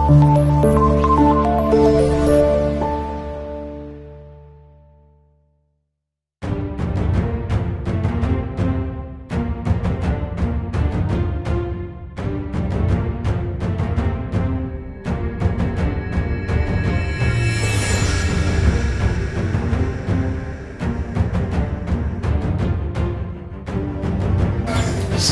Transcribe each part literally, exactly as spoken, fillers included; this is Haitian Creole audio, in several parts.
Si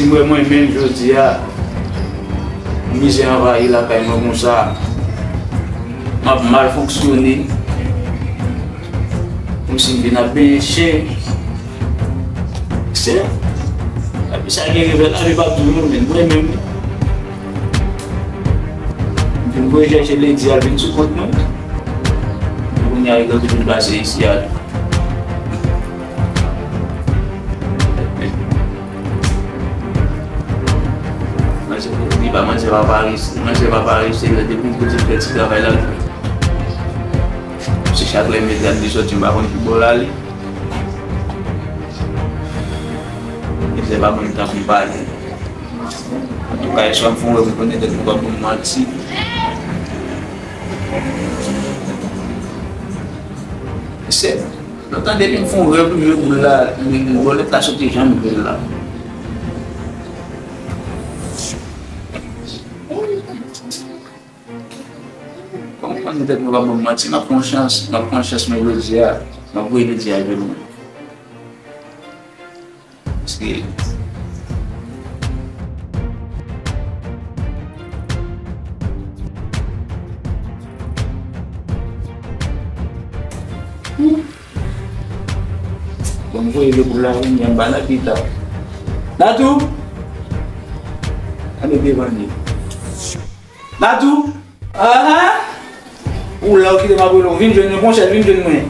m wè mwen menm jodi a, mizè anvayi lakay mwen konsa, m ap mal fonksyone, kòmsi m vin ap benyen chen. Se, epi sa gen revè lavi p ap di nou, men mwen menm, m vin voye chèche ledi a, l vin sou kont mwen. Kounye a, li vin pase isi a tou. Manzè, li pa, manzè pa parese, manzè pa parese, lè depi l kote fè ti travay la. Se chak lè m met gad li soti, m pa konn ki bò l ale. Manzè pa konn tan pou m pale. Antouka, yèswa m fè yon rèv, m konnen tèt mwen p ap ban m manti. Se, lontan depi m fè yon rèv pou m jwe boul la, men bòlèt la soti jan m vle l la. Kòm m konnen tèt mwen p ap ban m manti, m ap pran chans, m ap pran chans mwen jodi a, m ap voye ledi a jwenn mwen. Paske Bon, m voye le boul la, wi, m ba nan pita. Natou! Ann devan li. Natou! Aha! Ou la, ou kite m ap rele w. Vin jwenn mwen, monchè, vin jwenn mwen.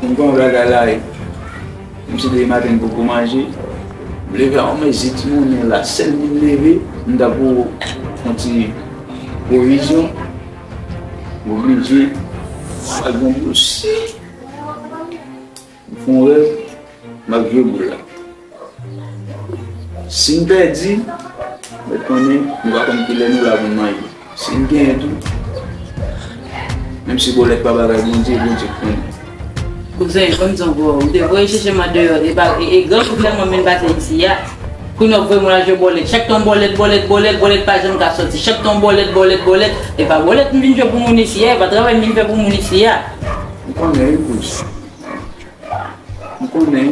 M gen yon bagay la, e. Menm si depi maten m poko manje, m leve a yon mezi ti monnen la. Sèl m vin leve, m ta pou yon ti pwovizyon. M oblije al gon boul si. M fè yon rèv, m ap jwe boul la. Si m pèdi, mèt konnen, nou pa konn kilè nou la pou n manje. Si n genyen tou, menm si bòlèt pa bagay Bondye, Bondye k konnen. Kouzen, ban m di w ankò, m te voye chèche m andeyò, e pa, e, e grangou sèlman m vin pase isi a. Kounye a w voye moun al jwe bòlèt. Chak tan bòlèt, bòlèt, bòlèt, bòlèt pa janm ka sòti. Chak tan bòlèt, bòlèt, bòlèt. E pa bòlèt m vin jwe pou moun isi a, e pa travay m vin fè pou moun isi a. M konnen, wi, Kouzen. M konnen.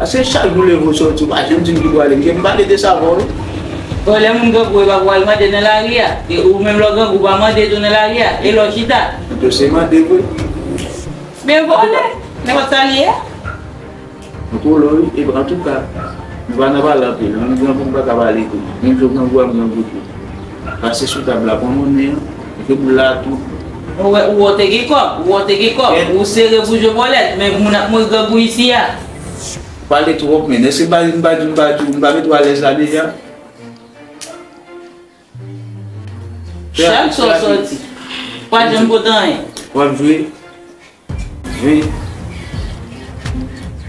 Paske chak jou leve w sòti, ou pa janm di m ki bò w ale. M pale de sa avè w, wi. Vòlè moun grangou, e pa pou al mande nan lari a. E ou menm lè w grangou, ou pa mande tou nan lari a. E lè w chita. Mwen tou se mande vre. Men vòlè, nenpòt sa l ye a. M kole w, wi. E antouka, nou pa nan pale anpil. Menm grangou m pa ka pale tou. Menm jan grangou a m grangou tou. Pase sou tab la, pran monnen an, mete boul la tou. Ou wè, ou wè w te gen kòb, ou wè w te gen kòb, ou sere pou jwe bòlèt, men moun ap mouri grangou isi a. Pale twòp, men èske m pa, m pa di, m pa di, m pa mete w alèz la deja? Chak swa w sòti, pa janm pote anyen. W ap jwe. Ven.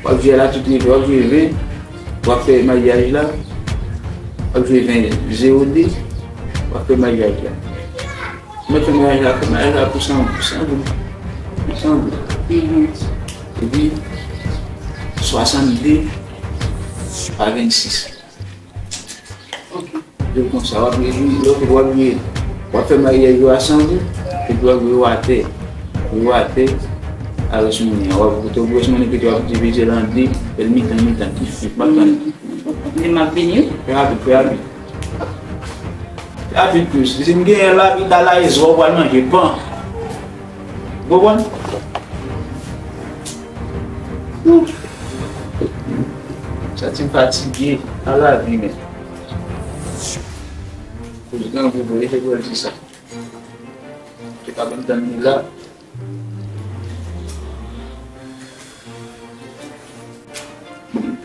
W ap jwe la tout rive, w ap jwe ven. W ap fè maryaj la. W ap jwe ven zewo de. W ap fè maryaj la. Mwen fè maryaj la, fè maryaj la pou san, pou san goud. Pou san goud. Mhm. Epi, swasannde pa vennsis. Ok. Yo konsa, w ap jwe, lòt w ap jwe, w ap fè maryaj yo a san goud, epi w ap jwe yo atè. Yo atè, avè sou monnen an. W ap goute gwòs monnen, epi w ap divize l an de, fè l mitan, mitan. Kif, kif, m ap tann. Li m ap vini, wi. Fè rapid, fè rapid. Fè rapid plis. Si m genyen la, pita la, e zwa w pral manje pan. Ou konprann? Ouf. Santi m fatige nan lavi, men. Koz grangou vre, se pou l di sa. Se pa ban m tann li la.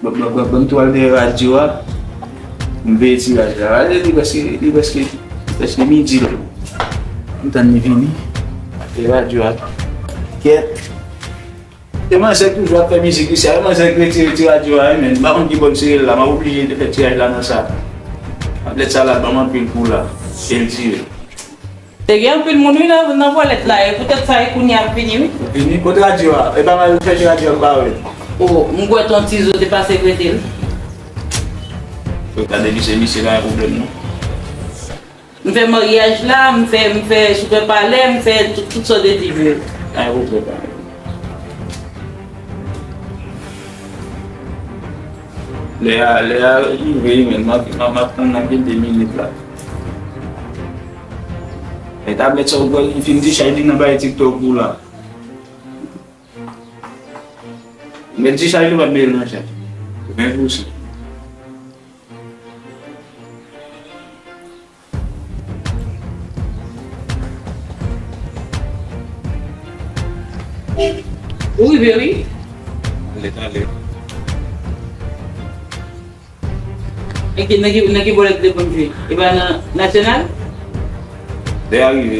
Ban, ban, ban, ban m tou al dèyè radyo a. M veye tiraj la. Radyo li prèske, li prèske, prèske midi la. M tann li vini. E radyo a. Kèt. E manzè k toujou ap fè mizik isi a, e manzè k retire ti radyo a, wi, men m pa konn ki bò l sere l la, m ap oblije fè tiraj la nan sa. Tablèt sa la ban m anpil kou la, e l tire. Te gen anpil moun, wi, nan, nan bòlèt la, e poutèt sa, e kounye a ap vini, wi. Vini, kote radyo a? E pa mal chèche radyo a, m pa wè. O, m kwè t on ti zo te pase prete l. Yo ta depi se misye la, gen pwoblèm, non. M fè maryaj la, m fè, m fè Super Palais, m fè tout, tout sòt de ti jwe. Ay, ou fè pa. Lè a, lè a rive, men, m ap, m ap, m ap tann nan gen de minit la. E tablèt sa ou pral fin dichaj li nan bay TikTok ou la. Men dichaj li pa melanje. Ven pou sa. Ou rive, wi. Ale, ale. E ki, nan ki, nan ki bòlèt de konn jwe? E pa nan Nasyonal? Lè a rive.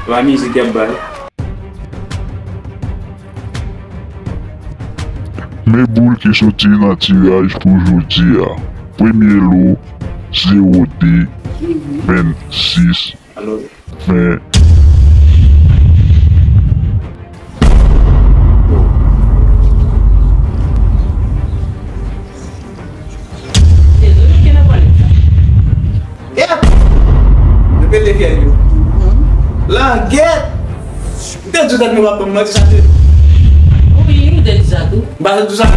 E pa mizik y ap bay. Men boul ki soti nan tiraj pou jodi a. Premye lo, zewo de, vennsis, ven. Dezole, ke nan pale sa. Yep! Nou pete fyèl yo. Langèt! M te di w dat nou p ap ban m manti sa te. Wi, ou te di sa tou. M pa te di w sa?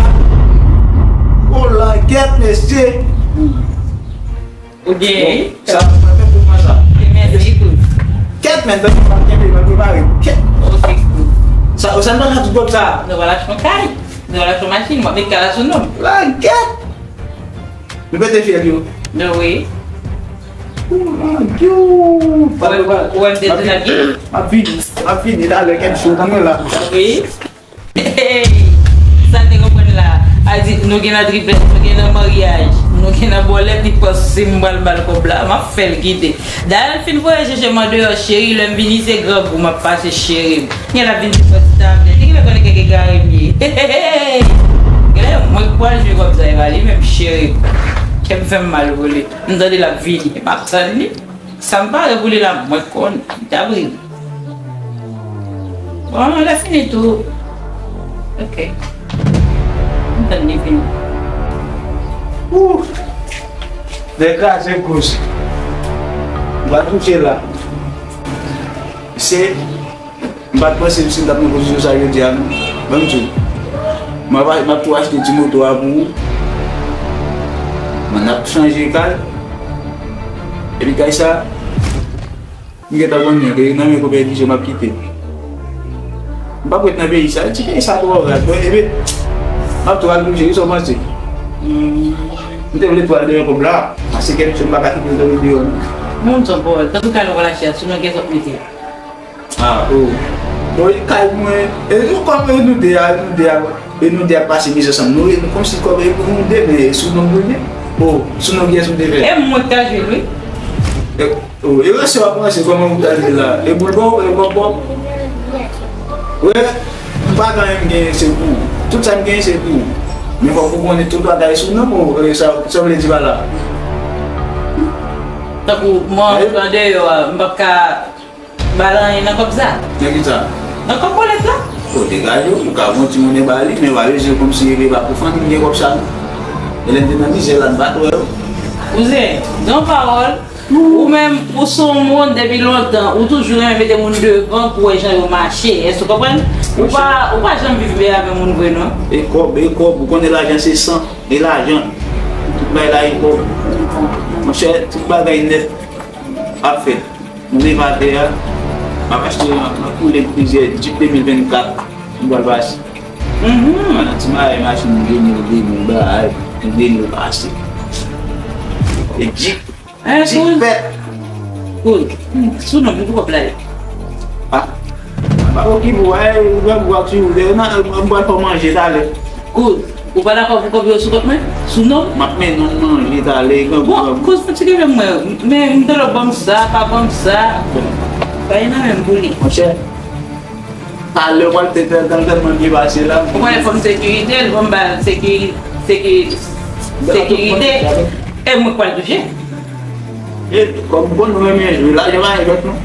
O, langèt, mesye! Ou gen. Bon, sa, mwen menm pou mwen sa. Mèsi, kouz. Kèt, men, m pa kenbe, mwen prepare. Kèt. Ok, kouz. Sa, sa n pa ka tout kòb sa. Nou va lache yon kay. Nou va lache yon machin, mwen met kay la sou non m. Langèt! Nou pete fyèl yo. Wi. Ou wè m te di la gen. M ap vini, m ap vini talè, kèt cho nan mwen la. Wi. Hey, sa te konprann la. A di, nou gen nan triplèt, nou gen nan maryaj, nou gen nan bòlèt, li panse m pral ba l kòb la, m ap fè l kite. Dayè, l fin voye chèche m andeyò, cheri, lè m vini, se grangou m ap pase, cheri m. Gen la vin di pòt tab, li genlè konnen kèk egare m ye. Genlè mwen k pral jwe kòb sa, e pa li menm, cheri m. Kè m fè m mal pou li. M tande l ap vini, m ap tann li. Sa m pare pou li la, mwen k konn, li t ap rive. Bon, lè fini tou. Ok. M tann li vini. Ouf! Lè kraze gòj. M pa touche la. Se M pa t panse m si m t ap nan pozisyon sa yo di a non. Ban m di w. M ap, m ap tou achte ti moto a pou ou. Mwen ap chanje kay. Epi kay sa, m gentan konnen ke nan men konpè Elize m ap kite. M p ap ret nan peyi sa. Ti peyi sa twò rad. Bon, epi, m ap tou al bouje, wi, sa w panse? M te vle tou al dèyè kòb la. Pase kèk jou m pa ka kite l tonbe deyò non. Moun sa pawòl. Tankou kay nou pral achte a, sou non kiyès w ap mete? Ah, oh. Bon, e kay mwen, e nou kòm e nou de a, e nou de a, e nou de a pase mizè ansanm. Nou, e nou kòmsi kòm e pou nou de, men e sou non nou ye. Oh, sou non kiyès ou te fè? E mwen k ta jwe l, wi. E, oh, e ranse w ap ranse, kòman ou ta jwe la? E boul bò, e bò bò. Wè, m pa gen anyen m genyen se pou ou. Tout sa m genyen se pou ou. Men fòk ou konnen tout bagay sou non mwen, e sa, sa w vle di pa la. Tankou mwen andeyò a, m p ap ka ba l anyen nan kòb sa. Nan ki sa? Nan kòb bòlèt la. O, degaje w, ou ka pran ti monnen ba li, men pa bezwen kòmsi e pa pou fanmi m gen kòb sa non. E lè m te nan mizè la, m pa t wè w. Kouzen, gen yon pawòl, ou menm, ou se yon moun depi lontan, ou toujou renmen mete moun devan pou wè jan yo mache. Èske w konprann? Ou pa, ou pa janm viv byen avè moun vre non. E kòb, e kòb, ou konnen lajan se san, e lajan. Tout bagay la e kòb. Monchè, tout bagay nèt ap fèt. M leve atè a, m ap achte yon, yon koulè plizyè Jeep de mil vennkat, m pral pase. Mhm. Pandan ti bagay machin, m vini, m vini, m bay, m vini, m pase. E Jeep, Jeep vèt. Kouz. Sou non, m pou kòb la ye. Ah. M pa okipe w, ay, ou wè m wak sou ou, m pral fè w manje talè. Kouz. Ou pa dakò pou kòb yo sou kont mwen? Sou non m? M ap mennen w manje talè, grangou, grangou. Bon, koz nan ti keve mwen, men m tande w ban m sa, pa ban m sa. Bagay nan men m pou li. Monchè, talè w pral te tèl, tèl, tèlman byen pase la. Ou konnen fò m sekirite l, fò m ba l sekiri-, seki-, sekirite. E mwen k pral touche. E, kòm m konn nou renmen jwe, lajan pa gen lòt non.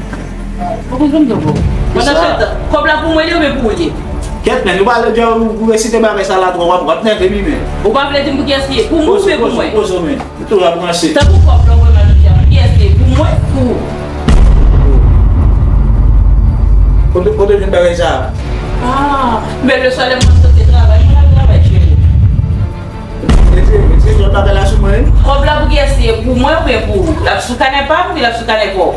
Ou konprann mwen, bon. Pandan se tan, kòb la pou mwen li oubyen pou ou li ye? Kèt, men, nou pale de ou, ou resite bagay sa la twò, w ap, w ap nève m wi, men. Ou pa vle di m pou kiyès li ye? Pou mwen oubyen pou mwen? Poze w, men. Ou toujou ap ranse. Tankou kòb la ou wè m a jodi a, pou kiyès li ye? Pou mwen? Pou ou? Kote, kote w jwenn bagay sa a? Ah, men le soleil mwen soti travay, mwen al travay cheri. Retire, retire jòl bagay la sou mwen wi. Kòb la pou kiyès li ye? Pou mwen oubyen pou ou? L ap sou kanè pa m oubyen l ap sou kanè pa w?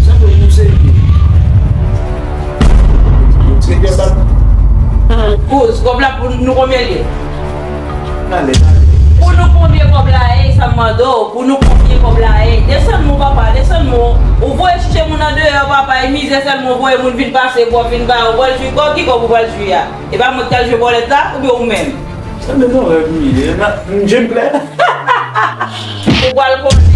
Sa pou nou se li. Retire jòl bagay. Kouz, kòb la pou nou konbyen li ye? Talè, talè. Pou nou konbyen kòb la ye, sa m mande w? Pou nou konbyen kòb la ye? Desann mwen papa, desann mwen. Ou voye chèche moun andeyò papa, e mizè sèlman ou voye moun vin pase, pou w vin ba yo, w pral jwi kòb, ki kòb ou pral jwi a? E pa mwen ki t al jwe bòlèt la, oubyen ou menm? Sa men nan rèv m ye, m ap, m, je m klè. Ou pral konnen.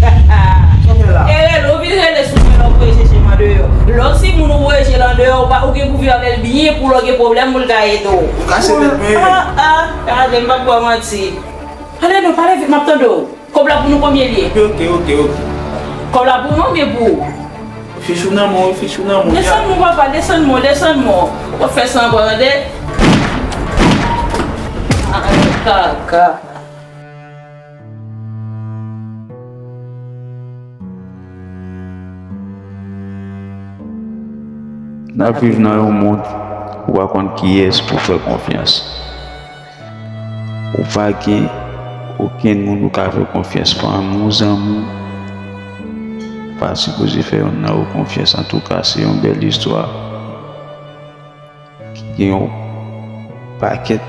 Sa fè la? E rele, ou vin rele sou mwen lè w voye chèche m andeyò. Lè w si moun ou voye chèche l andeyò, ou pa, ou gen pou viv avè l byen pou lè w gen pwoblèm pou l ka ede w. Ou kase tèt mwen. Ah, ah, gade, m p ap ba w manti. Pale non, pale vit, m ap tande w. Kòb la pou nou konbyen li ye? Ok, ok, ok, ok. Kòb la pou mwen oubyen pou ou? Fich ou nan men w, fich ou nan men w. Desann mwen papa, desann mwen, desann mwen. Ou pa fè sanbran tande. Ah, kaka. N ap viv nan yon mond ou pa konn kiyès pou fè konfyans. Ou pa gen okenn moun ou ka fè konfyans, fanmi w, zanmi w, ou pa sipoze fè yonn nan yo konfyans. Antouka, se yon bèl istwa ki gen yon pakèt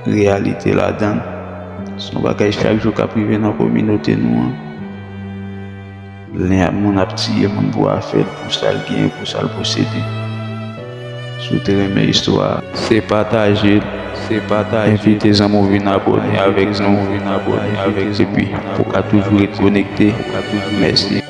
reyalite ladan l. Se yon bagay chak jou k ap rive nan kominote nou an. Lè moun ap tiye moun pou afè l, pou sa l genyen, pou sa l posede. Si w te renmen istwa a, se pataje l, se pataje l. Envite zanmi w vin abòne avèk nou, epi pou w ka toujou ret konekte. Mèsi.